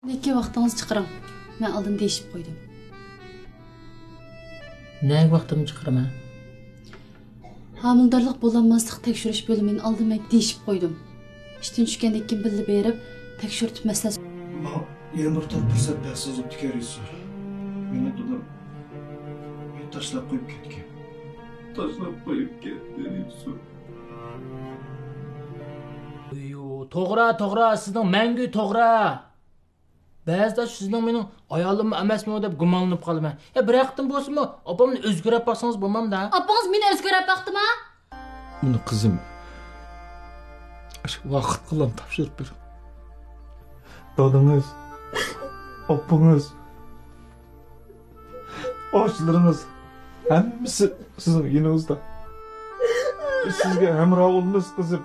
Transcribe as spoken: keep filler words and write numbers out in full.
لېكىن ۋاقتىڭىزنى چىقىرىڭ. مەن ئالدىن دېيىشىپ قويدۇم. نەگە ۋاقتىمنى چىقىرىمەن؟ ھامىلىدارلىق بولالماسلىق تەكشۈرۈش بۆلۈمىنى ئالدىن مەن دېيىشىپ قويدۇم. ئىشتىن چۈشكەندىن كېيىن بىللە بېرىپ، تەكشۈرتۈپ مەسلىھەت. ماڭا يەنە بىر تال پۇرسەت بەرسىڭىز بوپتىكەن، رېژىسسور. مېنى دادام تاشلاپ قويۇپ كەتكەن. تاشلاپ قويۇپ كەتتى، رېژىسسور. توغرا، توغرا، سىزنىڭ مەڭگۈ توغرا. بەزىدە سىزنىڭ مېنىڭ ئايالىممۇ ئەمەسمۇ دەپ گۇمانلىنىپ قالىمەن. يا بىر ھەقتىن بولسىمۇ ئاپامنى ئۆزگەرتىپ باقسىڭىز بولمامدا؟ ئاپىڭىز مېنى ئۆزگەرتىپ باقتىما؟ ئۇنى قىزىم، ئاشۇ ۋاقىتقىلا تاپشۇرۇپ بېرىڭ. دادىڭىز، ئاپىڭىز، ئاچىلىرىڭىز ھەممىسى سىزنىڭ يېنىڭىزدا. سىزگە ھەمراھ بولىمىز، قىزىم.